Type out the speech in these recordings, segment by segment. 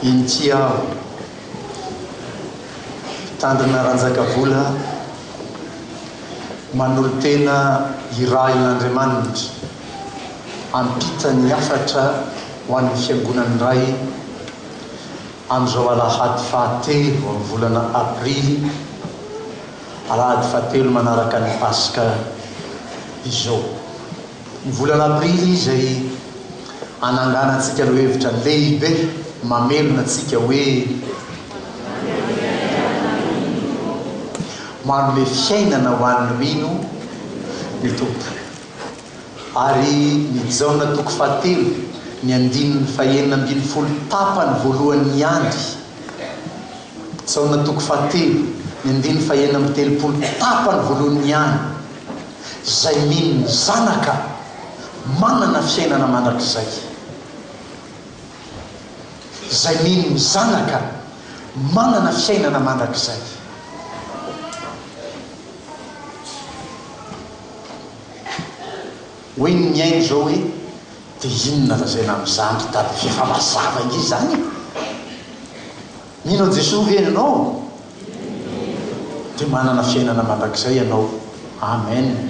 Inty aho, Mpitandrina Ranjakavola, manolo-tena irahin'Andriamanitra hampita ny hafatra ho an'ny Fiangonan'ny Ray amin'izao alahady fahatelo amin'ny volana aprily, alahady fahatelo manaraka ny Paska izao. Ny volana aprily izay ananganantsika lohevitra lehibe mamelona antsika hoe Manome fiainana ho an'ny mino ny Tompo. Ary ny Jaona toko fahatelo, ny andininy fahenina ambin'ny folo tapany voalohany ihany. Jaona toko fahatelo, ny andininy fahenina amby telopolo tapany voalohany ihany. Izay mino ny Zanaka manana fiainana mandrakizay. Izay mino ny Zanaka manana fiainana mandrakizay. Hoy ny mihaino izao hoe, dia inona lazaina amin'izany ry dada f'efa mazava ange izany e! Mino an'i Jesoa ve ianao? Dia manana fiainana mandrakizay ianao. Amen.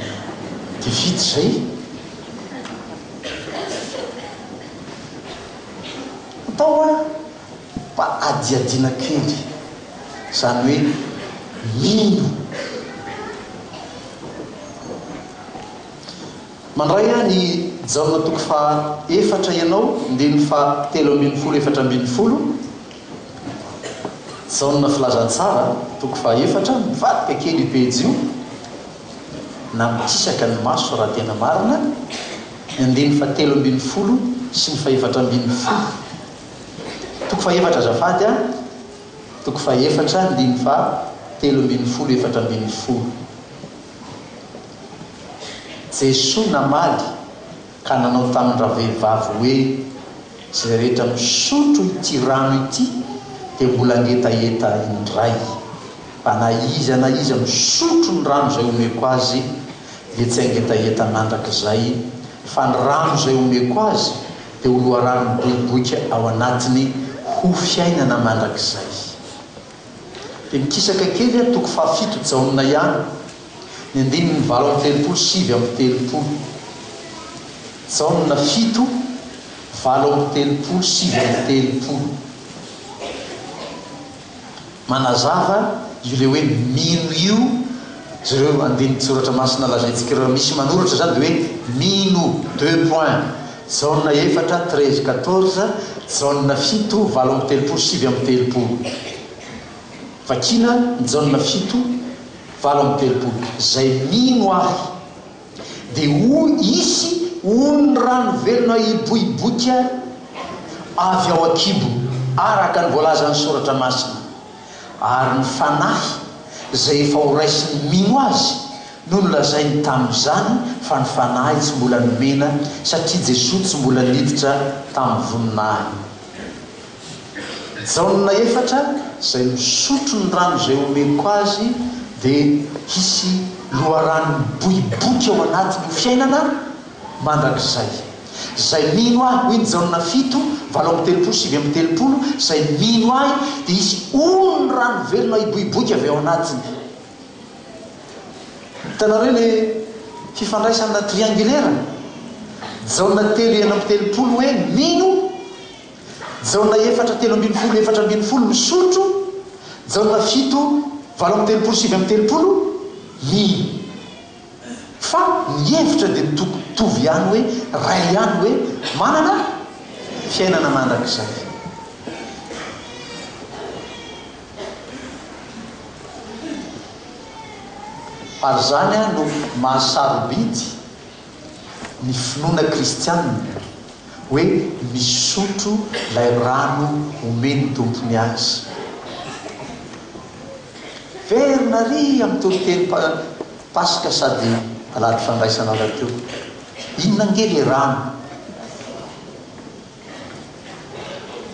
Dia vita izay. Atao hoa mba hadihadiana kely. Izany hoe mino. Mandray an i Jaona toko faha efatra ianao, ndininy faha 13 14. Jaona Filazantsara, toko faha efatra, mivadika kely io pejy io, na mikisaka ny maso raha tena marina, ny andininy faha 13 sy ny faha 14. Toko faha efatra azafady an, toko faha efatra, andininy faha 13 14. Jesoa namaly ka nanao tamin-dravehivavy hoe, Izay rehetra misotro ity rano ity dia mbola hangetaheta indray, fa na iza na iza misotro ny rano izay omeko azy dia tsy hangetaheta mandrakizay, fa ny rano izay omeko azy dia ho loharano miboiboika ao anatiny ho fiainana mandrakizay. Dia mikisaka kely a, toko fahafito Jaona ihany, ny andininy 38 sy 39. Jaona 7, 38 39. Manazava io ilay hoe mino io zareo andinin-tsoratra masina lazaintsika ireo. Misy manoratra izany dia hoe mino, deux points. Jaona 4, 13, 14, Jaona 7, 38 39. Vakina ny Jaona 7, 38. Izay mino Ahy, dia ho hisy ony rano velona hiboiboika avy ao an-kibony, araka ny voalazan'ny Soratra Masina. Ary ny Fanahy izay efa horaisin'ny mino Azy no nolazainy tamin'izany fa ny Fanahy tsy mbola nomena satria Jesoa tsy mbola niditra tamin'ny voninahiny. Jaona 4, Izay misotro ny rano izay omeko azy dia hisy loharano miboiboika ao anatiny ho fiainana mandrakizay. Izay mino Ahy, hoy ny Jaona 7, 38, 39, izay mino Ahy dia hisy ony rano velona hiboiboika avy ao anatiny. Hitanareo ilay fifandraisana triangulaire? Jaona 3, 36 hoe mino, Jaona 4, 13, 14 misotro, Jaona 7, 38, 39 mino. Fa ny hevitra dia mitovitovy ihany hoe ray ihany hoe manana fiainana mandrakizay. Ary izany no maha sarobidy ny finoana kristianina hoe misotro ilay rano omen'ny Tompony azy. Verina ary amin'ny toriteny Paska sady alahady fandraisana rahateo. Inona ange le rano?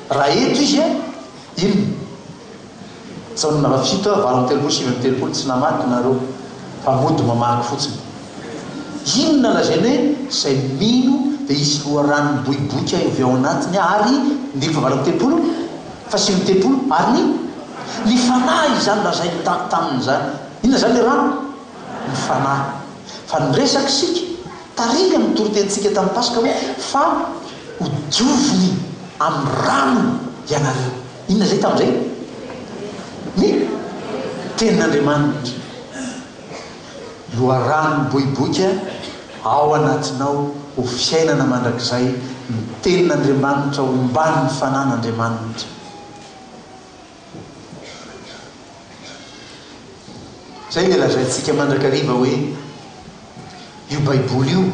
Raha eto izy a, inona? Jaona 7 a, 38 39 tsy namaky nareo fa mody mamaky fotsiny. Inona lazainy hoe izay mino dia hisy loharano miboiboika avy ao anatiny ary ndimy faha 38? Fasian'ny tempoly ary ny ny Fanahy izany lazainy taminy izany. Inona izany ilay rano? Ny Fanahy. Fa niresaka isika tary amin'ny toritenintsika tamin'ny Paska hoe fa ho dioviny amin'ny rano ianareo. Inona izay tamin'izay? Ny Tenin'Andriamanitra. Loharano miboiboika ao anatinao ho fiainana mandrakizay ny Tenin'Andriamanitra omban'ny Fanan'Andriamanitra. Izay ilay lazaintsika mandrakariva hoe io Baiboly io,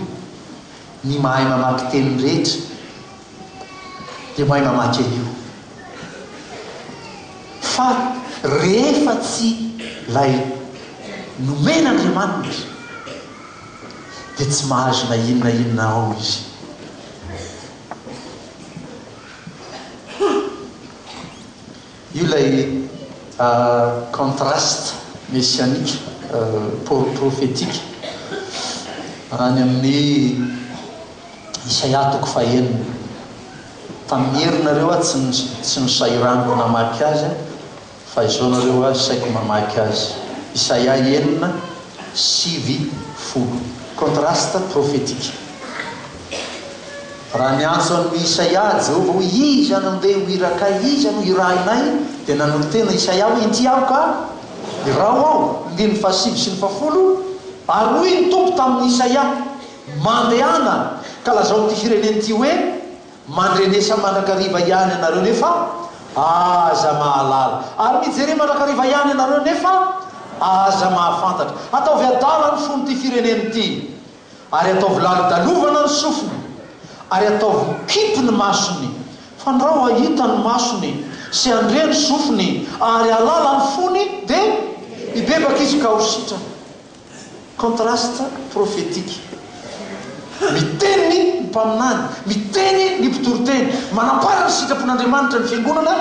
ny mahay mamaky teny rehetra dia mahay mamaky an'io. Fa rehefa tsy ilay nomen'Andriamanitra dia tsy mahazo na inona inona ao izy. Io ilay contraste messianique prophétique any amin'ny Isaia toko fahenina. Tamin'ny herinareo aho tsy tsy nosahiraniko namaky azy fa izao nareo aho saiko mamaky azy. Isaia enina, 90. Contraste prophétique. Raha niantso an'i Isaia Jehovah hoe, Iza no ndeha ho irakay, iza no hirahinay? Dia nanolo-tena Isaia hoe, Inty aho ka, iraho aho. Andininy fahasivy sy ny fahafolo, Ary hoy ny Tompo tamin'i Isaia, Mandehana, ka lazao amin'ity firenena ity hoe, Mandrenesa mandrakariva ihany ianareo nefa aza mahalala, ary mijere mandrakariva ihany ianareo nefa aza mahafantatra. Ataovy adala ny fon'ity firenena ity. Ary ataovy lalodalovana ny sofiny, ary ataovy mikipy ny masony, fandrao hahita ny masony, sy handre ny sofiny, ary hahalala ny fony, dia hibebaka izy ka ho sitrana. Contraste prophétique. Miteny ny mpaminany, miteny ny mpitoriteny, manampara ny sitrapon'Andriamanitra ny fiangonana,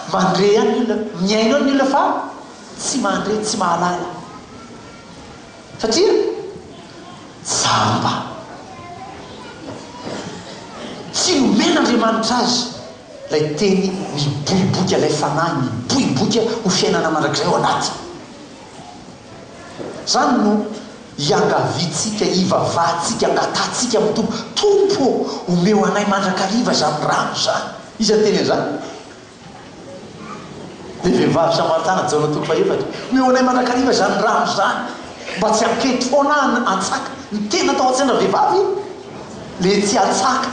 mandre ihany ny olona, mihaino ihany ny olona fa tsy mandre, tsy mahalala. Satria jamba. Tsy nomen'Andriamanitra azy ilay teny miboiboika, ilay fanahy miboiboika ho fiainana mandrakizay ao anatiny. Izany no iangaviantsika, ivavahantsika, angatahantsika amin'ny Tompo, Tompo ô, omeo anay mandrakariva izany rano izany. Iza niteny an'izany? Ilay vehivavy samaritana, Jaona toko fahefatra. Omeo anay mandrakariva izany rano izany, mba tsy hanketona antsaka. Ny tena tao an-tsain ravehivavy, ilay tsy antsaka.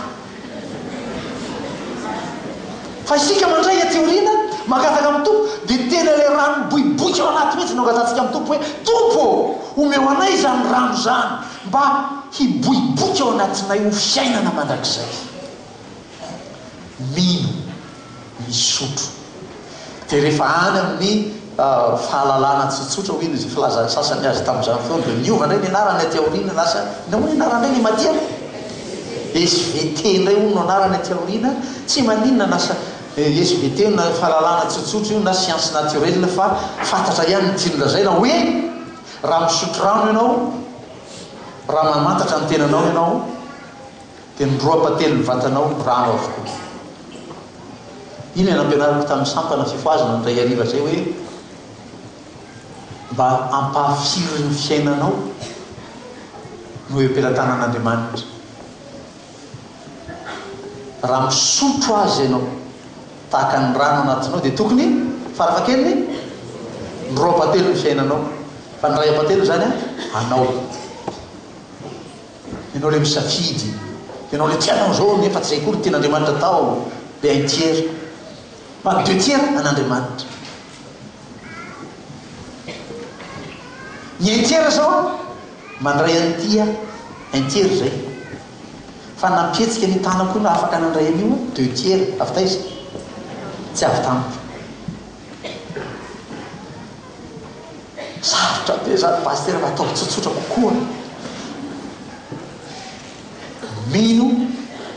Fa isika mandray aty aoriana, mangataka amin'ny Tompo, dia tena ilay rano miboiboika ao anaty mihitsy no angatahantsika amin'ny Tompo hoe, Tompo ô, omeo anay izany rano izany, mba hiboiboika ao anatinay ho fiainana mandrakizay. Mino. misotro. Dia rehefa any amin'ny fahalalana tsotsotra hoy ny filazan'ny sasany azy tamin'izany fotoana dia niova indray ny anarany aty aoriana lasa inona moa ny anarany indray ny Matia? SVT indray hono no anarany aty aoriana, tsy maninona na SVT io na fahalalana tsotsotra io na science naturelle fa fantatra ihany ny tiany lazaina hoe raha misotro rano ianao, raha mamantatra ny tenanao ianao, Dia ny roa ampatelon'ny vatanao rano avokoa. Iny ilay nampianariko tamin'ny sampana fifohazana indray hariva izay hoe mba ampahafiry ny fiainanao no eo am-pelatanan'Andriamanitra. Raha misotro Azy ianao tahaka ny rano anatinao dia tokony farafahakeliny ny roa ampatelon'ny fiainanao. Fa ny iray ampatelony izany anao. Ianao ilay misafidy, ianao ilay tsy hanao izao nefa tsy izay akory ny tian'Andriamanitra atao, ilay un tiers. Fa ny deux tiers an'Andriamanitra. Ny un tiers izao an, mandray an'ity aho, un tiers izay. Fa nampihetsika ny tanako io na afaka nandray an'io aho, deux tiers, avy taiza? Tsy avy tamiko. Sarotra be zany Pasitera fa ataovy tsotsotra kokoa. Mino,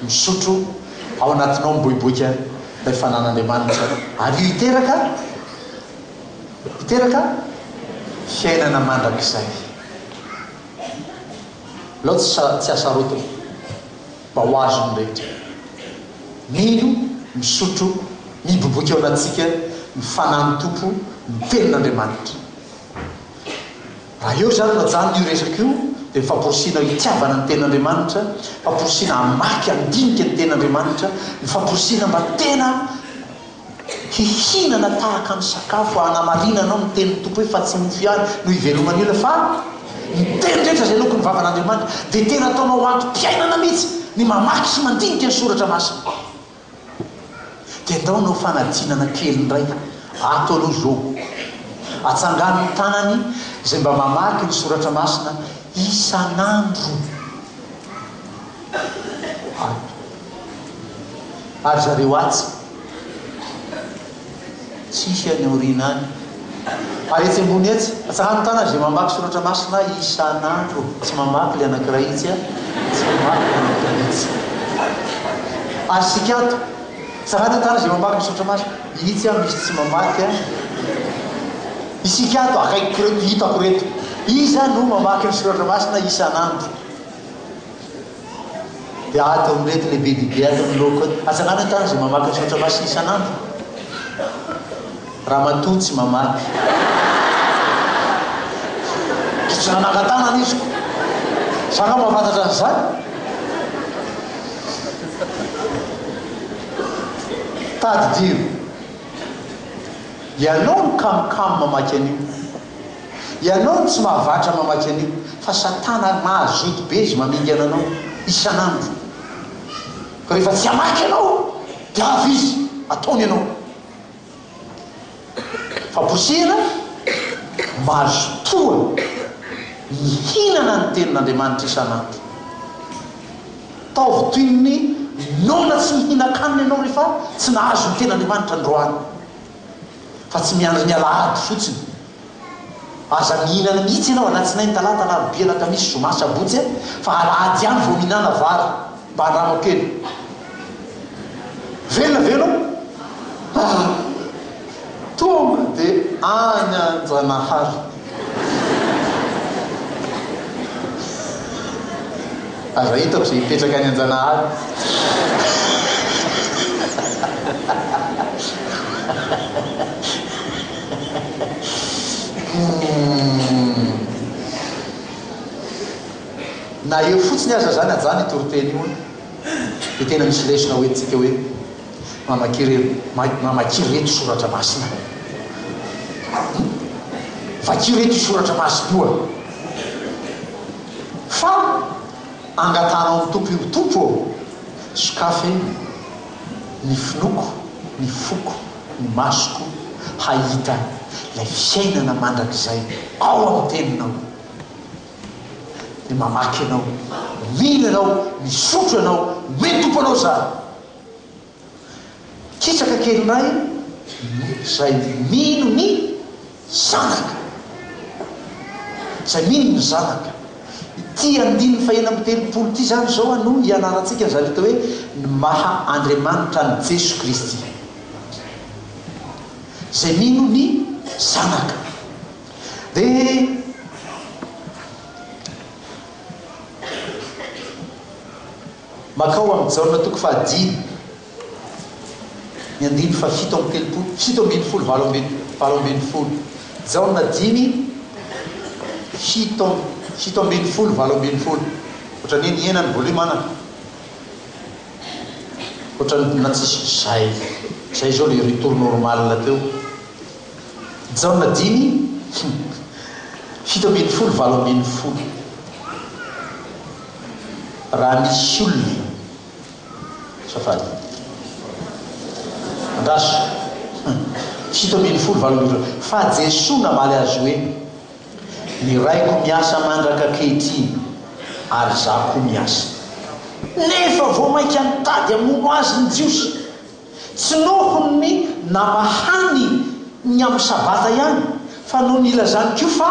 misotro, ao anatinao miboiboika ilay fanan'Andriamanitra ary io hiteraka hiteraka fiainana mandrakizay. Aleo tsy tsy hasarotina mba ho azon'ny rehetra. Mino, misotro. Miboiboika ao anatintsika ny Fanahin'ny Tompo, ny Tenin'Andriamanitra. Raha eo izany no ajanona io resaka io, dia ny famporisihina hitiavana ny Tenin'Andriamanitra, famporisihina hamaky, handinika ny Tenin'Andriamanitra, ny famporisihina mba tena hihinana tahaka ny sakafo hanamarinanao ny Tenin'ny Tompo hoe fa tsy mofo ihany no iveloman'ny olona fa ny teny rehetra izay aloaky ny vavan'Andriamanitra, dia tena ataonao antom-piainana mihitsy ny mamaky sy mandinika ny Soratra Masina. Dia ndao hanao fanadinana kely indray ato aloha izao. Atsangano ny tanany izay mba mamaky ny soratra masina isan'andro ato. Ary zareo atsy? Tsisy any aoriana any. Ary etsy ambony etsy, atsangano ny tanana izay mamaky soratra masina isan'andro. Tsy mamaky ilay anankiray itsy a, tsy mamaky ilay anankiray itsy. Ary isika ato, atsangano ny tanana izay mamaky ny soratra masina. Itsy a, misy tsy mamaky a. Isika ato, akaikiko ireto, hitako ireto. Iza no mamaky ny soratra masina isan'andro? Dia ato amin'ireto lehibe dia be ato amin'ny lohako ato. Atsangano ny tanana izay mamaky ny soratra masina isan'andro. Ramatoa tsy mamaky. Dia tsy nanangan-tanana izy ko. Za nga mahafantatra an'izany? Tadidio. Ianao no kamokamo mamaky an'io. Ianao no tsy mahavatra mamaky an'io fa satana mahazoto be izy mamingana anao isan'andro. Ka rehefa tsy hamaky ianao dia avy izy ataony ianao. Famporisihana, mazotoa mihinana ny tenin'Andriamanitra isan'andro. Ataovy toy ny noana tsy mihinan-kanina ianao rehefa tsy nahazo ny tenin'Andriamanitra androany. Fa tsy miandry ny alahady fotsiny. Aza mihinana mihitsy ianao alatsinainy, talata, alarobia, alakamisy, zoma, sabotsy fa alahady ihany vao mihinana vary. Mba andramo kely. Velona ve ianao? Ah! Tonga dia any Anjanahary. Aza hitako izay hipetraka any Anjanahary. Na eo fotsiny aza izany ajanona io toriteny io dia tena misy lesona hoentintsika hoe mamakia mamakia reto soratra masina. Vakio reto io soratra masina io a. Fa angatahanao amin'ny Tompo io, Tompo ô, sokafy ny finoako, ny foko, ny masoko hahita ilay fiainana mandrakizay ao amin'ny Teninao. Dia mamaky ianao, mino ianao, misotro ianao, omeny Tompo anao izany. Kisaka kely indray izay mino ny Zanaka. Izay mino ny Zanaka. Ity andininy faha-36 ity izany izao no ianarantsika an'izany atao hoe ny maha Andriamanitra an'i Jeso Kristy. Izay mino ny Zanaka. Dia Makao amin'i Jaona toko fahadimy, ny andininy fahafito amby telopolo, 17, 18. Jaona dimy, fito, 17, 18. Ohatran'ny hoe nihena ny volume anaka. Ohatran'ny na tsisy, zay, zay zao le retour normal teo. Jaona dimy, 17, 18. Raha misy olona, azafady, andraso, 17, 18, Fa Jesoa namaly azy hoe, Ny Raiko miasa mandraka ankehitriny, ary Izaho koa miasa. Nefa vao mainka nitady hamono Azy ny Jiosy, Tsy noho ny namahany ny amin'ny Sabata ihany, fa noho ny nilazany koa fa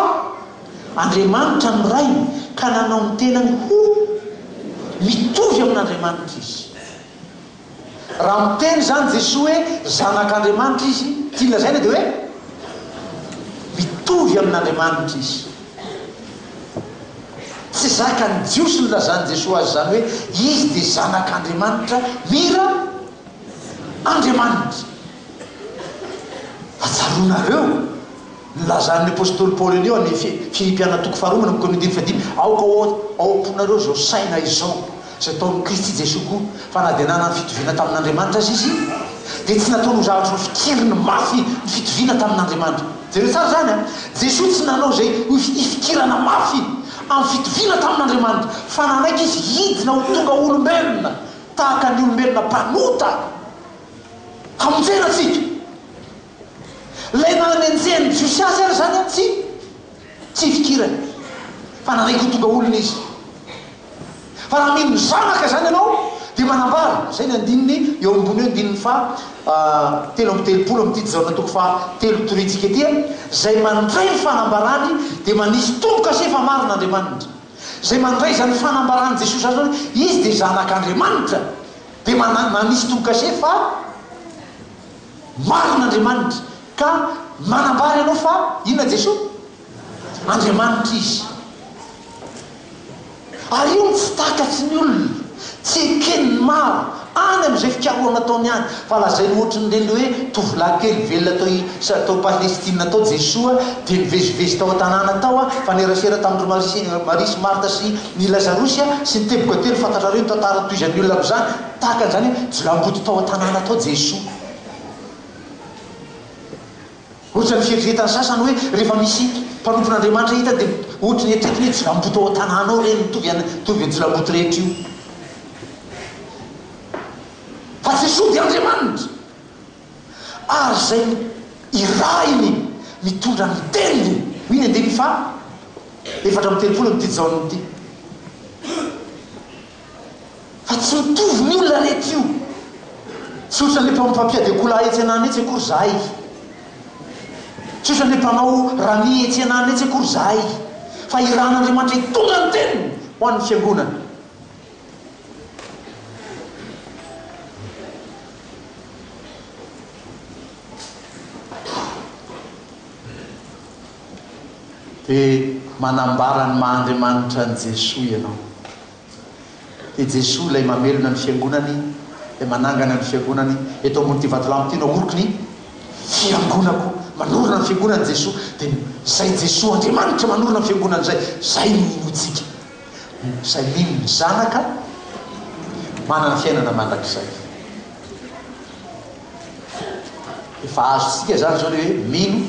Andriamanitra no Rainy, ka nanao ny tenany ho mitovy amin'Andriamanitra Izy. Raha miteny izany Jesoa hoe Zanak'Andriamanitra Izy, tiany lazaina dia hoe mitovy amin'Andriamanitra Izy. Tsy zakan'ny Jiosy ny nilazan'i Jesoa azy izany hoe Izy dia Zanak'Andriamanitra, mira Andriamanitra. Fa tsaroanareo ny nilazan'ny apostoly Paoly an'io any Filipiana toko faharoa manomboka amin'ny andininy fahadimy, Aoka ho ao am-ponareo izao saina izao, izay tao amin'i Kristy Jesoa koa, fa na dia nanana ny fitoviana tamin'Andriamanitra aza Izy, dia tsy nataony ho zavatra nofikiriny mafy ny fitoviana tamin'Andriamanitra. Jereo tsara izany an! Jesoa tsy nanao izay ho hifikirana mafy amin'ny fitoviana tamin'Andriamanitra, fa nanaiky Izy hidina ho tonga olombelona, tahaka ny olombelona mpanota. Hamonjena antsika. Ilay nanenjehan'ny Jiosy azy ary izany tsy tsy ifikirany, fa nanaiky ho tonga olona izy. Fa raha mino ny Zanaka izany ianao, dia manambara, izay ny andininy eo ambony eo, andininy faha 33 amin'ity Jaona toko faha telo toriantsika ity, izay mandray ny fanambarany dia manisy tombo-kase fa marina Andriamanitra. Izay mandray izany fanambaran'i Jesosy izany, Izy dia Zanak'Andriamanitra. Dia manisy tombo-kase fa marina Andriamanitra. Ka manambara ianao fa inona Jesoa? Andriamanitra Izy. Ary io no tsy takatry ny olona, tsy eken'ny maro, any amin'izay fikarohana ataony any, fa lazainy ohatrin'ireny hoe tovolahy kely velona tao i tao Palestina tao Jesoa dia nivezivezy tao an-tanàna tao fa nerasera tamin-dry Maria sy Marta sy Ny Lazarosy sy ny teboka telo fantatrareo ny tantara tohizan'ny olona amin'izany, tahaka an'izany hoe jiolahimboto tao an-tanàna tao Jesoa. Ohatran'ny fieritreretan'ny sasany hoe rehefa misy mpanompon'Andriamanitra hita dia ohatry ny eritreretiny hoe jiolahimboto ao an-tanàna ao ireny mitovy any mitovy ny jiolahimboto rehetra io. Fa Jesoa dia Andriamanitra. Ary izay irahiny mitondra ny teniny. Hoy ny andininy faha 34 amin'ity Jaona ity. Fa tsy mitovy ny olona rehetra io. Tsy ohatran'ilay mpampiady akoholahy etsy an'anona etsy akory izahay. Tsy ohatran'ilay mpanao rami etsy an'anona etsy akory izahay. Fa irahan'Andriamanitra hitondra ny teniny ho an'ny fiangonana. Dia manambara ny maha Andriamanitra an'i Jesoa ianao. Dia Jesoa ilay mamelona ny fiangonany, ilay manangana ny fiangonany, eto ambon'ity vatolampy ity no ahoriko ny fiangonako. Manorina ny fiangonany Jesoa, dia izay Jesoa Andriamanitra manorina ny fiangonany izay, izay no inoantsika. Izay mino ny Zanaka manana fiainana mandrakizay. Efa azontsika izany izao ilay hoe mino,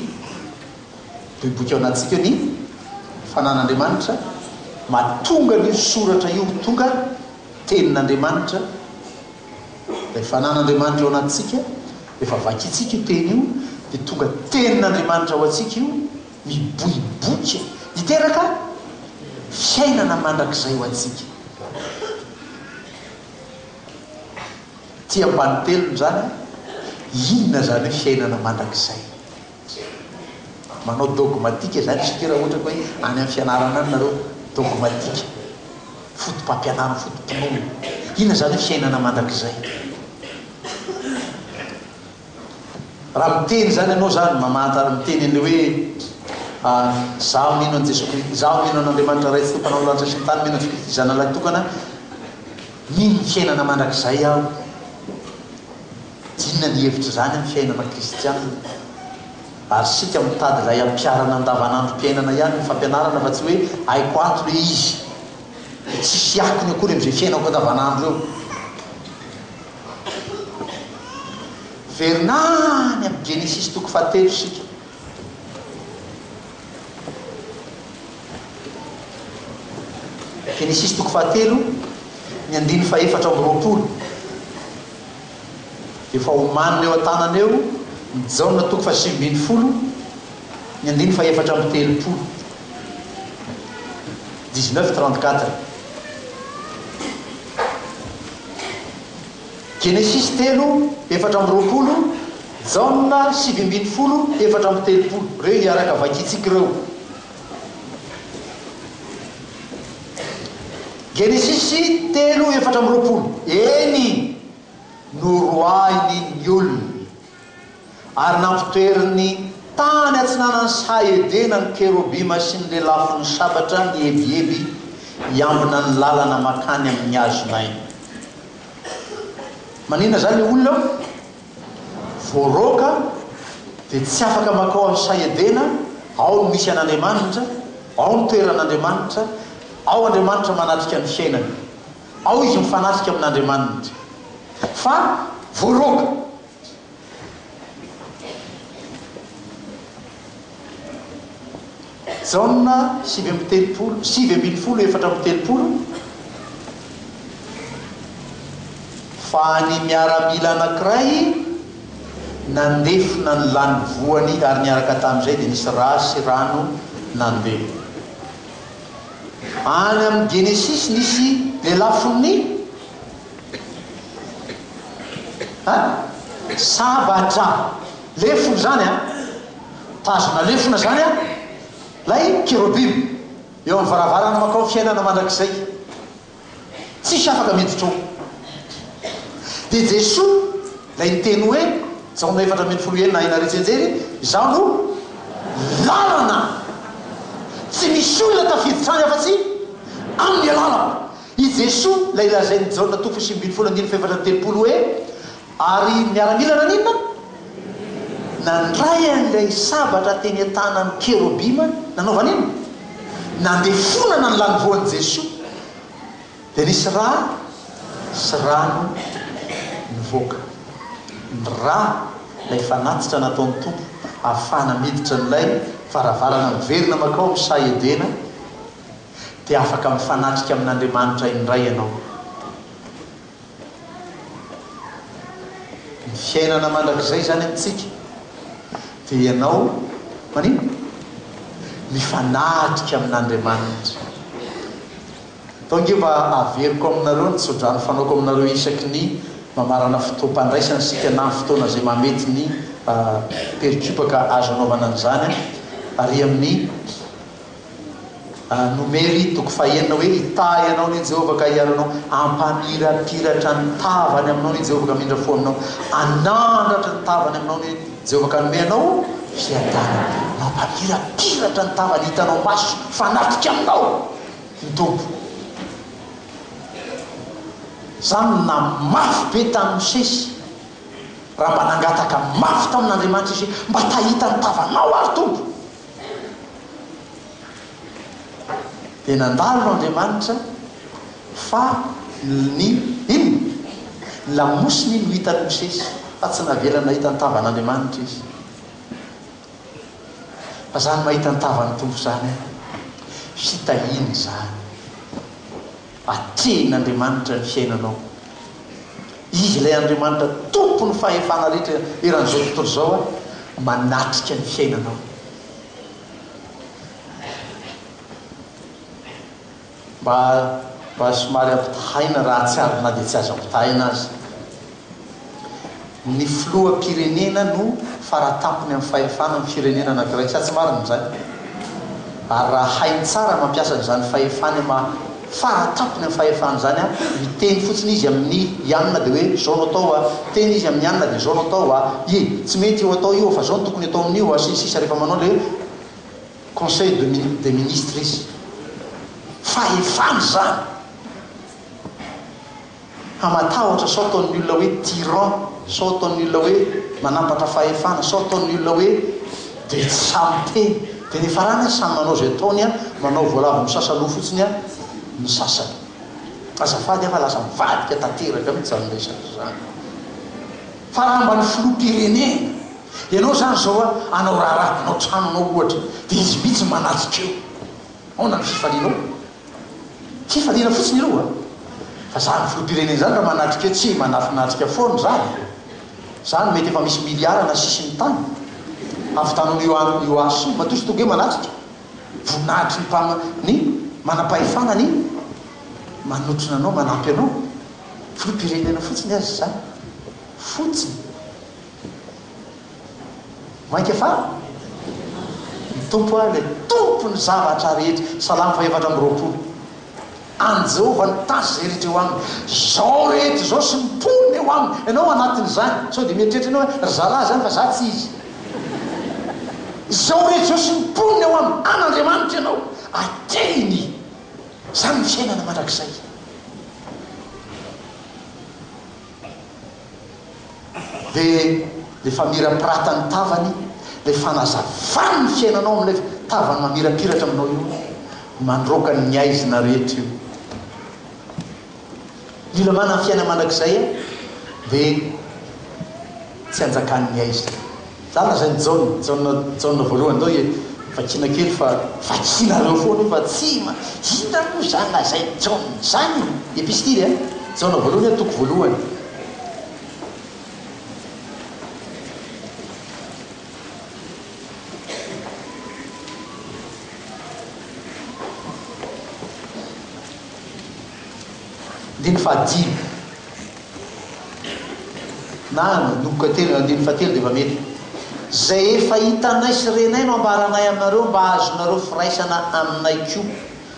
miboiboika ao anatintsika ny fanan'Andriamanitra, mahatonga an'io soratra io ho tonga tenin'Andriamanitra, ilay fanan'Andriamanitra ao anatintsika, rehefa vakintsika io teny io dia tonga tenin'Andriamanitra ao antsika io, miboiboika, hiteraka fiainana mandrakizay ho antsika. Ity ampanitelony izany, inona izany hoe fiainana mandrakizay? Manao dogmatika izany isika raha ohatra ka hoe any amin'ny fianarana any nareo, dogmatika, foto-pampianarana, foto-pinoana. Inona izany hoe fiainana mandrakizay? Raha miteny izany ianao izany, mamantara, miteny an'ilay hoe, Izaho mino an'i Jesoa Kristy, izaho mino an'Andriamanitra Ray Tsitoha Mpanao ny lanitra sy ny tany, mino an'i Jesoa Kristy Zanany Lahitokana, mino ny fiainana mandrakizay aho. Inona ny hevitr'izany amin'ny fiainana kristiana? Ary isika mitady ilay ampiharana andavanandrom-piainana ihany ny fampianarana fa tsy hoe haiko ato ilay izy, dia tsisy akony akory amin'izay fiainako andavanandro eo. Miverina any amin'ny Genesisy toko fahatelo isika. Genesisy toko fahatelo, ny andininy fahefatra amby 20. Efa omanina eo an-tanana eo ny Jaona toko faha-19, ny andininy faha-34. 19 34. Genesisy telo, 24, Jaona 19, 34. Ireo hiaraka vakintsika ireo. Genesisy telo, 24. Eny, noroahiny ny olona. Ary nampitoeriny tany atsinanan'ny saha Edena ny kerobima sy ny lelafon'ny sabatra nihebiheby hiambina ny lalana mankany amin'ny hazon'aina. Maninona izany ilay olona? Voaroaka. Dia tsy afaka mankao amin'ny saha Edena, ao no misy an'Andriamanitra, ao ny toeran'Andriamanitra, ao Andriamanitra manatrika ny fiainany. Ao izy mifanatrika amin'Andriamanitra. Fa voaroaka. Jaona 39, 19 34, Fa ny miaramila anankiray nandefona ny lanivoany ary niaraka tamin'izay dia nisy ra sy rano nandeha. Any amin'ny Genesisy nisy lelafon'ny a sabatra. Lefona izany an! Tazona lefona izany an! Ilay kerobima eo amin'ny varavarana mankao fiainana mandrakizay. Tsisy afaka miditra ao. Dia Jesoa ilay niteny hoe, Jaona 14 enina hainareo tsianjery, Izaho no lalana. Tsy misy olona tafiditra any afa-tsy amin'ny alalako. I Jesoa ilay lazain'i Jaona toko 19 andininy faha-34 hoe, Ary ny miaramila naninona? Nandray an'ilay sabatra teny an-tanan'ny kerobima nanaovana inona? Nandefonana ny lanivoan'i Jesoa. Dia nisy rà sy rano nivoaka. Ny rà, ilay fanatitra nataon'ny Tompo ahafahana miditra an'ilay varavarana miverina mankao amin'ny saha Edena, dia afaka mifanatrika amin'Andriamanitra indray ianao. Ny fiainana mandrakizay izany amintsika dia ianao maninona? Mifanatrika amin'Andriamanitra. Atao ange mba averiko aminareo ny tsodrano fanaoko aminareo isaky ny mamarana fotoam-pandraisana isika na fotoana izay mahamety ny perikopa ka azo anaovana an'izany ary amin'ny Nomery toko fahenina hoe, Hitahy anao anie Jehovah ka hiaro anao, hampamirapiratra ny tavany aminao anie Jehovah ka hamindra fo aminao, hanandratra ny tavany aminao anie Jehovah ka hanome anao fiadanana. Mampamirapiratra ny tavany hitanao maso fanatrika aminao ny Tompo. Izany no nahamafy be tamin'i Mosesy raha mba nangataka mafy tamin'Andriamanitra izy hoe, Mba ta hahita ny tavanao aho ry Tompo. Dia nandalo Andriamanitra fa ny inona? Ny lamosiny no hitan'i Mosesy fa tsy navelany nahita ny tavan'Andriamanitra izy. Fa izany mahita ny tavan'ny Tompo izany an! Fitahiana izany. Atrehin'Andriamanitra ny fiainanao. Izy ilay Andriamanitra tompon'ny fahefana rehetra eran'izao tontolo izao an, manatrika ny fiainanao. Mba mba somary ampitahaina raha tsy ary na dia tsy azo ampitahaina aza. Ny filoham-pirenena no faratampony amin'ny fahefana amin'ny firenena anankiray. Sa tsy marina izany? Ary raha hainy tsara mampiasa an'izany fahefany maha faratampony amin'ny fahefana izany an, miteny fotsiny izy amin'ny i anona dia hoe izao no atao a, miteny izy amin'ny anona dia izao no atao a, ie, tsy mety io atao io fa izao no tokony atao amin'io a, sy ny sisa rehefa manao ilay conseil de des ministres izy. Fahefana izany. Fa matahotra sao ataon'ny olona hoe tyran, sao ataon'ny olona hoe manampatra fahefana, sao ataon'ny olona hoe dia tsy sahy miteny. Dia niafarany samy manao izay ataony an, manao voalavo misasa loha fotsiny an ny sasany. Azafady an fa lasa mivadika tanteraka mihitsy izany resaka izany. Fa raha mba ny filoham-pirenena, ianao izany izao an, hanao raharaha, hanao trano anao ohatra, dia izy mihitsy manatrika eo. Ahoana ny fifalianao? Fifaliana fotsiny aloha fa zany filoham-pirenena zany raha manatrika eo tsy manafinatrika foana zany e! Zany mety efa misy miliara nasisiny tany havitanao io io asa io matoa izy tonga eo manatrika voninahitry ny mpama ny manam-pahefana ny manotrona anao manampy anao filoham-pirenena fotsiny aza izany fotsiny Mainka fa ny Tompo aho ilay Tompon'ny zavatra rehetra. Salamo faha-24. An'i Jehovah ny tany sy izay rehetra eo aminy. Izao rehetra izao sy ny mponina eo aminy. Ianao anatin'izany. Sao dia mieritreritra ianao hoe, ry zalahy izany fa za tsy izy. Izao rehetra izao sy ny mponina eo aminy. An'Andriamanitra ianao. Atrehiny. Izany ny fiainana mandrakizay. Dia le famirapiratan'ny tavany. Ilay fanazavany ny fiainanao amin'ilay tavany mamirapiratra aminao io, mandroaka ny haizina rehetra io. Ny olona manana fiainana mandrakizay dia tsy anjakan'ny haizina. Izany lazain'i Jaona, Jaona, Jaona voalohany. Ndao vakiana kely fa vakianareo foana io fa tsy ma, inona moa izany lazain'i Jaona izany? Epistily a, Jaona voalohany toko voalohany. Andininy fahadimy na nanomboka telo, andininy fahatelo dia efa mety. Izay efa hitanay sy renay no ambaranay aminareo mba hahazoanareo firaisana aminay koa.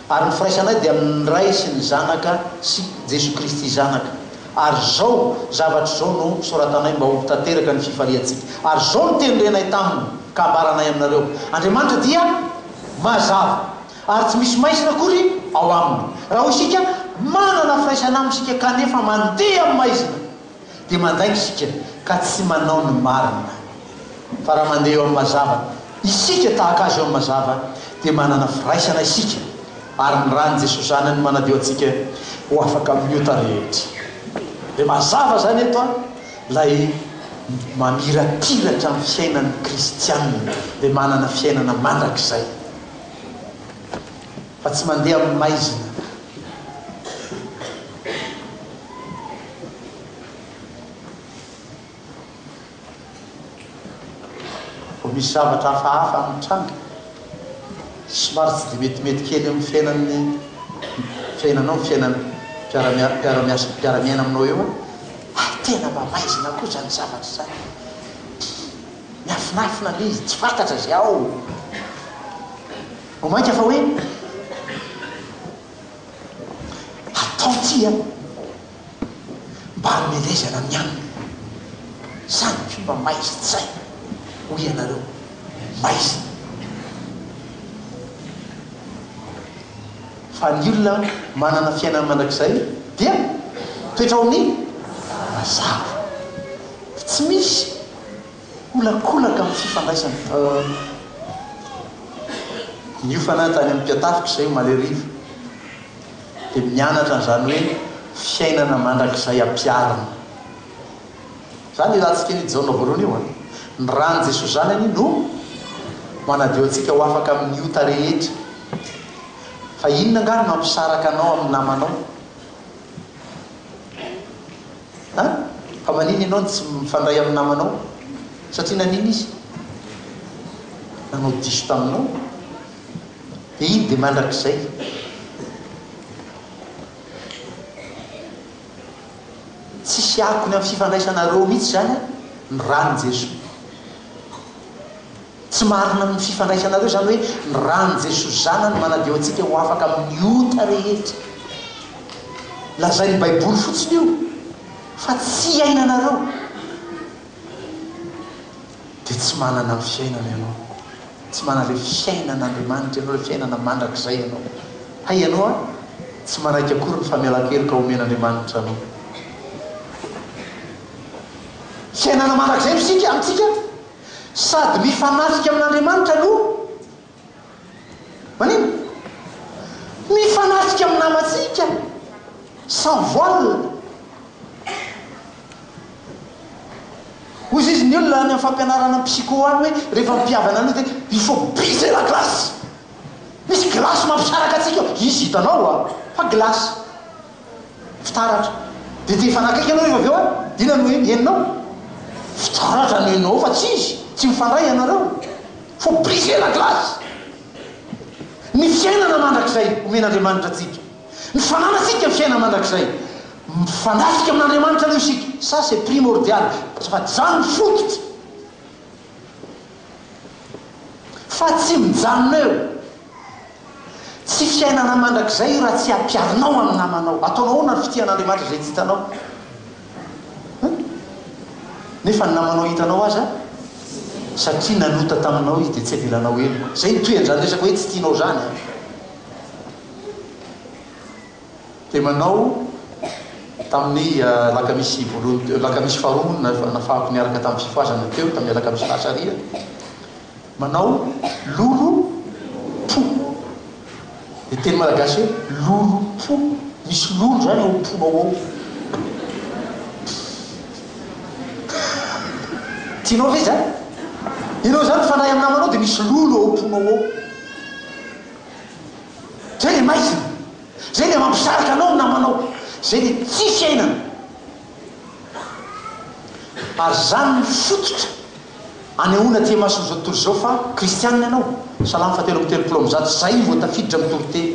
Ary ny firaisanay dia amin'ny Ray sy ny Zanaka sy Jesoa Kristy Zanaka. Ary izao zavatra izao no soratanay mba ho tanteraka ny fifaliantsika. Ary izao no teny renay taminy ka ambaranay aminareo, Andriamanitra dia mazava, ary tsy misy maizina akory ao aminy. Raha hoy isika, Manana firaisana aminy isika kanefa mandeha amin'ny maizina, dia mandainga isika ka tsy manao ny marina. Fa raha mandeha eo amin'ny mazava isika tahaka Azy eo amin'ny mazava, dia manana firaisana isika, ary ny ran'i Jesoa Zanany manadio antsika ho afaka amin'ny ota rehetra. Dia mazava izany eto an, ilay mamirapiratra amin'ny fiainan'ny kristiana, dia manana fiainana mandrakizay, fa tsy mandeha amin'ny maizina. Vao misy zavatra hafahafa mitranga, somary tsy dia metimety kely amin'ny fiainan'ny fiainanao, ny fiainan'ny mpiara-mia- mpiara-miasa, mpiara-miaina aminao eo an, hay tena mba maizina koa izany zavatra izany. Miafinafina ilay izy, tsy fantatra izay ao. Vao mainka fa hoe atao ity an! Mba hamelezana ny aminy. Zany koa mba maizin-tsaina hoy ianareo, maizina. Fa ny olona manana fiainana mandrakizay dia mitoetra ao amin'ny mazava. Tsy misy holakolaka amin'ny fifandraisana. Niofana tany amin'ny mpiatafika izay omaly hariva. dia mianatra an'izany hoe fiainana mandrakizay ampiharina. Izany ilantsika an'io Jaona voalohany io an. Ny ran'i Jesoa Zanany no manadio antsika ho afaka amin'ny ota rehetra. Fa inona angaha no mampisaraka anao amin'ny namanao? An? Fa maninona ianao no tsy mifandray amin'ny namanao? Satria naninona izy? Nanao diso taminao. Dia iny dia mandrakizay. Tsisy akony amin'ny fifandraisanareo mihitsy izany ny ran'i Jesoa. Tsy marina amin'ny fifandraisanareo izany hoe ny ran'i Jesoa Zanany manadio antsika ho afaka amin'ny ota rehetra. Lazain'ny Baiboly fotsiny io fa tsy iainanareo. Dia tsy manana ny fiainana ianao. Tsy manana ilay fiainan'Andriamanitra ianao, ilay fiainana mandrakizay ianao. Hay ianao an, tsy manaiky akory ny famelan-keloka omen'Andriamanitra anao. Fiainana mandrakizay isika, amintsika, sady mifanatrika amin'Andriamanitra no Maninona? Mifanatrika amin'ny namantsika, sans voile. Hoy izy ny olona any amin'ny fampianarana psycho any hoe rehefa mpihavana an'io dia il faut briser la glace. Misy glace mampisaraka antsika eo. Izy hitanao a! Fa glace. Fitaratra. Dia te hifanakaiky ianao rehefa avy eo a! Dia inona no henonao? Fitaratra no henonao fa tsy izy. Tsy mifandray ianareo. Faut briser la glace. Ny fiainana mandrakizay omen'Andriamanitra antsika. Ny fananantsika ny fiainana mandrakizay. Mifanafika amin'Andriamanitra aloha isika. Ça c'est primordial. Fa zany ny fototra. Fa tsy mijanona eo. Tsy fiainana mandrakizay io raha tsy ampiharinao amin'ny namanao. Ataonao ahoana ny fitia an'Andriamanitra izay tsy hitanao? Hein? Nefa ny namanao hitanao aza, satria nanota taminao izy dia tsy avelanao heloka. Izay no toeran'izany resaka hoe tsy tianao izany an. Dia manao tamin'ny alakamisy voalohany teo, alakamisy faharoa moa no nafahako niaraka tamin'ny fifohazana teo, tamin'ny alakamisy lasa ary. Manao lolo po. Dia teny malagasy hoe lolo po. Misy lolo izany ao am-ponao ao. Tianao ve izany? Ianao izany mifandray amin'ny namanao dia misy lolo ao am-ponao ao. Izay ilay maizina. Izay ilay mampisaraka anao amin'ny namanao. Izay ilay tsy fiainana. Ary izany no fototra anehoana aty imason'izao tontolo izao fa kristianina ianao. Salamo fahatelo 133, izay vao tafiditra amin'ny toriteny.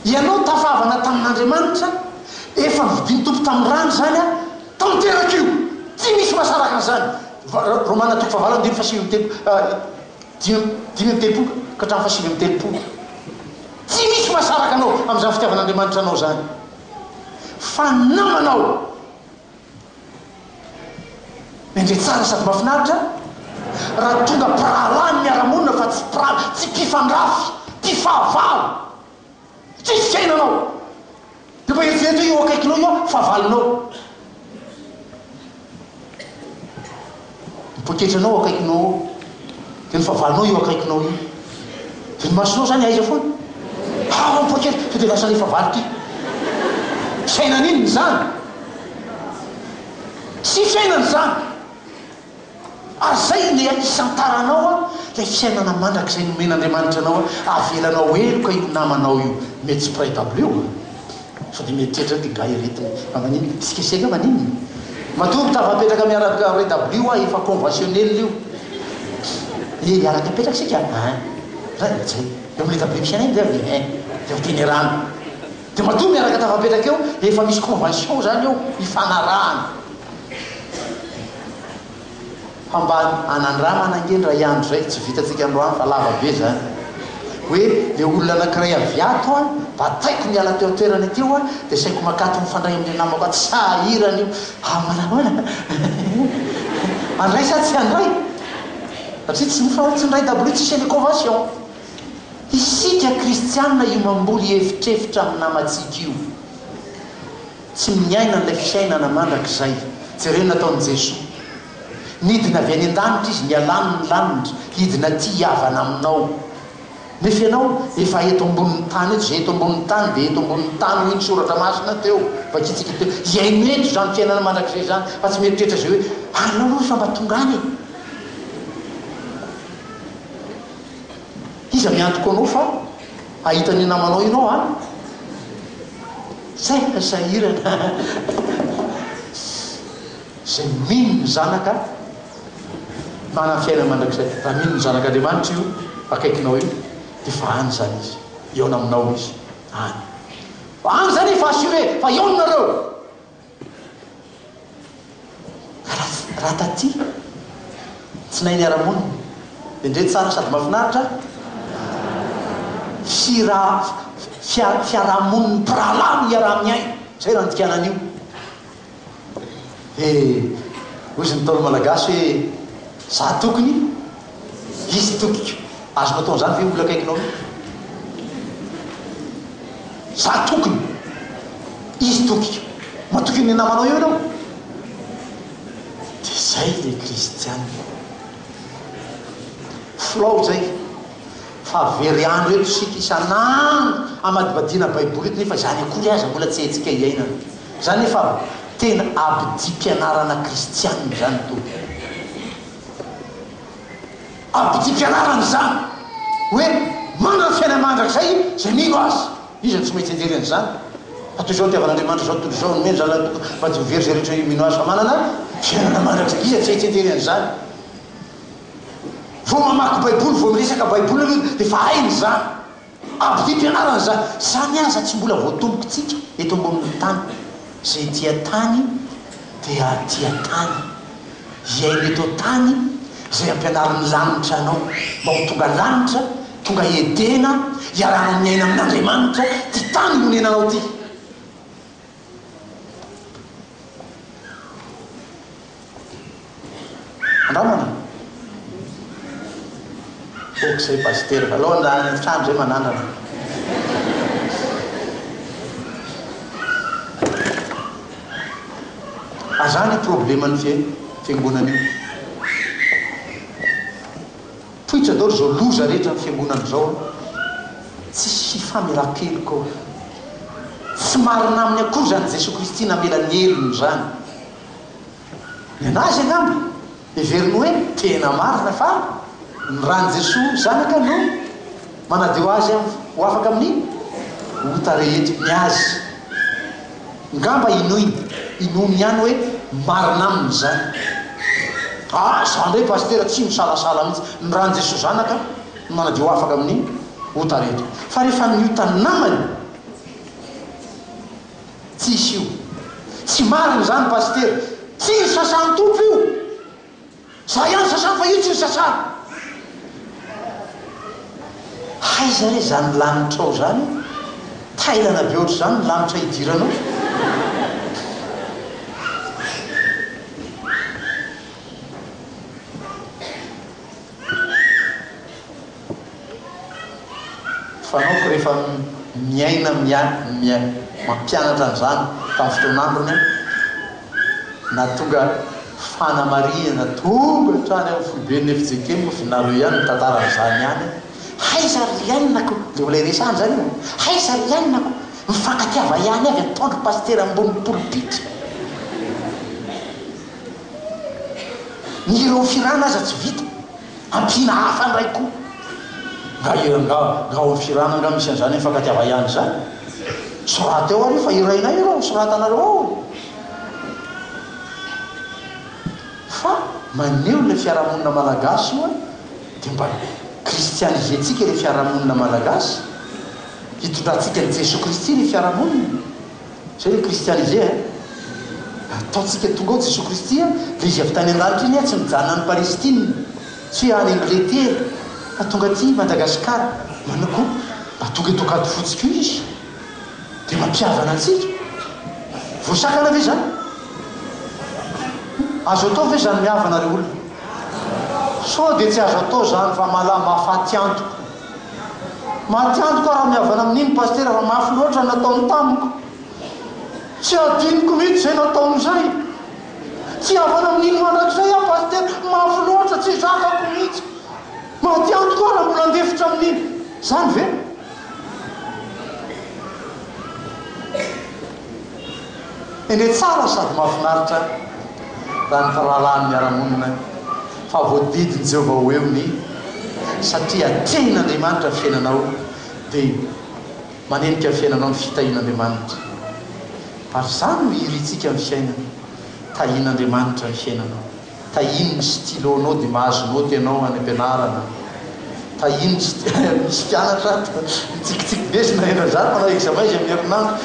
Ianao tafahavana tamin'Andriamanitra, efa novidian'ny Tompo tamin'ny rany izany an, tanteraka io, tsy misy mahasaraka an'izany. Romana toko fahavalo andininy faha 35 ka hatramin'ny faha 39. Tsy misy mahasaraka anao amin'izany fitiavan'Andriamanitra anao izany. Fa ny namanao. Miandry tsara sady mahafinaritra raha tonga mpirahalahy ny miara-monina fa tsy mpira, tsy mpifandrafy, mpifahavalo. Tsisy fiainanao. Dia mba eritrereto hoe eo akaikinao io aho, fahavalonao. Ny poketranao akaikinao ao. Dia ny fahavalonao eo akaikinao io. Dia ny masonao izany aiza foana? Ao amin'ny poketra. Sao dia lasa ilay fahavalo ity. Fiainana inona izany? Tsy fiainana izany. Ary izay ilay isantaranao an, ilay fiainana mandrakizay nomen'Andriamanitra anao an, avelanao heloka io namanao io. Mety tsy mpiray dabilio an. Sao dia mieritreritra ity gars ireto fa maninona? Isika sega maninona? Matoa mitafapetraka miaraka ray dabilio aho efa conventionnel io. Ee hiaraka hipetraka isika ein. Ray zay. Eo amin'ilay dabilio misy anay dia ein. Dia ho teny rano. Dia matoa miaraka tafapetraka eo efa misy convention zany eo ifanarahana. Fa mba anandramana ange indray andro izay, tsy vitantsika androany fa lava be izany, hoe le olona anankiray avy ato an, bataiko miala teo an-toerana teo an, dia saiko makato mifandray amin'ilay namako ato, sahirana io, ah manahoana, handray sa tsy handray? Satria tsy mifa tsy ndray dabilio tsisy an'ilay convention. Isika kristianina io mamboly efitrefitra amin'ny namantsika io. Tsy miaina an'ilay fiainana mandrakizay. Jereo ny nataon'i Jesoa. Nidina avy any an-danitra Izy, nialany ny lanitra, hidina aty hihavana aminao. Nefa ianao efa eto ambonin'ny tany eto, izay eto ambonin'ny tany dia eto ambonin'ny tany hoy ny soratra masina teo, vakintsika teo. Hiaino eto izany fiainana mandrakizay izany fa tsy mieritreritra izay hoe aleo aloha efa mba tonga any e. Iza miantoka anao fa hahita ny namanao ianao an? Zay fa sahirana. Izay mino ny Zanaka manana fiainana mandrakizay. Raha mino ny Zanak'Andriamanitra io akaikinao io dia efa any izany izy. Hihaona aminao izy any. Fa any izany efa assuré fa hihaona nareo. Raha taty, tsy nahay niara-monina. Dia ndre tsara sady mahafinaritra, fira, fia, fiarahamonin'ny mpirahalahy no iaraha-miaina. Izay raha nidikana an'io. Dia hozy ny Ntaolo Malagasy hoe, za tokony, izy tokiko. Azonao atao an'izany ve olona akaikinao io? Za tokony. Izy tokiko. Matoky an'io namanao io ianao? Dia zay le kristiana. Flou zay. Fa very andro eto isika isan'andro amadibadiana baiboly eto nefa izany akory aza mbola tsy haintsika iainana. Zany nefa tena abidim-pianarana kristiana izany tompoko. Abidim-pianarana izany hoe manana fiainana mandrakizay izay mino Azy. Iza no tsy maintsy hijery an'izany? Fa toy izao nitiavan'Andriamanitra izao tontolo izao, nomeny ny Zanany tokana mba tsy ho very izay rehetra mino Azy fa manana fiainana mandrakizay. Iza tsy haitsy hijery an'izany? Vao mamaky Baiboly, vao miresaka Baiboly aloha dia efa hainy izany. Abidim-pianarana izany. Izany aza tsy mbola voatombokintsika eto ambonin'ny tany. Izay tia tany dia tia tany. Hiaina eto an-tany izay ampianarin'ny lanitra anao mba ho tonga lanitra, tonga Edena, hiarahanao miaina amin'Andriamanitra ity tany honenanao ity. Andramana? Ok zay Pasitera, aleo andeha any an-trano zay manandrana. Aza any probleman'ny fiangonana io. Poitra daholo izao loza rehetra amin'ny fiangonana izao an! Tsisy fifamelan-keloka ao. Tsy marina aminy akory izany Jesoa Kristy namela ny helony izany. Ny an'azy angamba heveriny hoe tena marina fa ny ran'i Jesoa Zanaka no manadio azy ho afaka amin'ny ota rehetra. Ny azy ngamba inoiny, inoany ihany hoe marina aminy izany. Ah, za ndray pasitera tsy misalasala mihitsy, ny ran'i Jesoa Zanaka no manadio ho afaka amin'ny ota rehetra. Fa rehefa ny otan'ny namany, Tsisy io. Tsy marina izany Pasitera. Tsy ny sasan'ny Tompo io. Za ihany sasany fa io tsy ny sasany. Aiza re izany lanitrao izany? Tairana be ohatr'izany ny lanitra hidiranao. Fanaoko rehefa miaina mampianatra an'izany tamin'ny fotoan'androny aho, nahatonga fanamarihana tonga hatrany amin'ny foiben'ny fjkm, vinareo ihany ny tantara an'izany ihany aho. Aiza ry Lianina ko, le olona iresahana izany io, aiza ry Lianina ko, mifankatiava ihany avy ataon-dry pasitera ambony polipitra. Ny ireo firana aza tsy vita. Ampiana hafa ndray koa. Nga ira nga nga ao am firana nga misy an'izany mifankatiava ihany izany? Soraty ao ary io fa hirainay io raha ho soratanareo ao e! Fa maneho ilay fiarahamonina malagasy io an, dia mba christianiser-tsika ilay fiarahamonina malagasy, hitondrantsika an'i Jesoa Kristy ilay fiarahamonina. Zay le christianisé a! Ataontsika tonga ao Jesoa Kristy a! Le izy avy tany an-danitra iny a tsy mijanona any Palestine, tsy hoe any Angletera fa tonga aty Madagascar, manao koa mba tonga eto Ankadifotsy koa izy dia mampihavana antsika. Voasakana ve izany? Azo atao ve izany mihavana ry olona? Sao dia tsy azo atao izany fa mala mahafaty antoka. Maty antoka aho raha mihavana amin'iny Pasitera fa mafy loatra ny nataony tamiko. Tsy adinoko mihitsy izay nataony izay. Tsy hihavana amin'iny mandrakizay aho Pasitera, mafy loatra, tsy zakako mihitsy. Maty antoka aho raha mbola handefitra amin'iny. Izany ve? Eny tsara sady mahafinaritra raha ny mpirahalahy miara-monina fa voadidin'i Jehovah ho eo ny satria atrehin'Andriamanitra ny fiainanao dia manenika ny fiainanao ny fitahian'Andriamanitra ary izany no irintsika amin'ny fiainana tahian'Andriamanitra ny fiainanao. Tahiny ny stylo nao dia mahazo note ianao any ampianarana. Tahiny ny stylo, misy mpianatra ato mitsikitsiky be sy naheno an'izany manao examen izy amin'ny herinandro.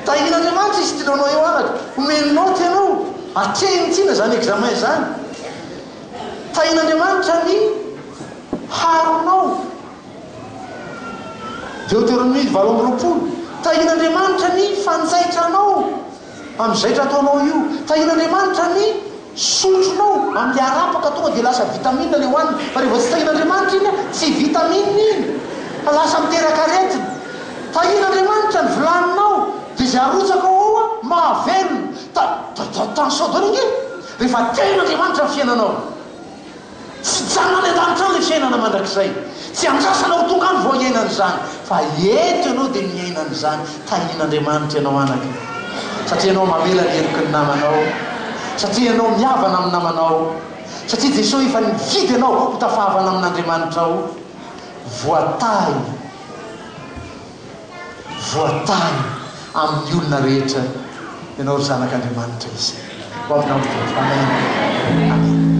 Tahin'Andriamanitra io stylo nao io anaka, omeny note ianao, atrehiny tsinona izany examen izany. Tahin'Andriamanitra ny haronao. Deoteronomia 28, Tahin'Andriamanitra ny fanjaitranao. Amin'ny zaitra ataonao io. Tahian'Andriamanitra ny sotronao amin'ilay arapaka tonga dia lasa vitamine ilay hohanina. Fa rehefa tsy tahian'Andriamanitra iny tsy vitamine iny fa lasa miteraka aretina. Tahian'Andriamanitra ny vilaninao dia izay arotsakao ao mahavelona. Ta, ta, ta, tension daholo ange rehefa tahian'Andriamanitra ny fiainanao. Tsy hijanona any an-danitra any ilay fiainana mandrakizay. Tsy andrasana ho tonga any vao hiaina an'izany. Fa eto ianao dia miaina an'izany. Tahian'Andriamanitra ianao anaka. Satria ianao mamela ny heloky ny namanao. Satria ianao mihavana amin'ny namanao. Satria Jesoa efa nividy anao ho tafahavana amin'Andriamanitrao. Voatahy. Voatahy amin'ny olona rehetra ianao ry zanak'Andriamanitra izay. Ho avy nampitombo. Amen. Amen.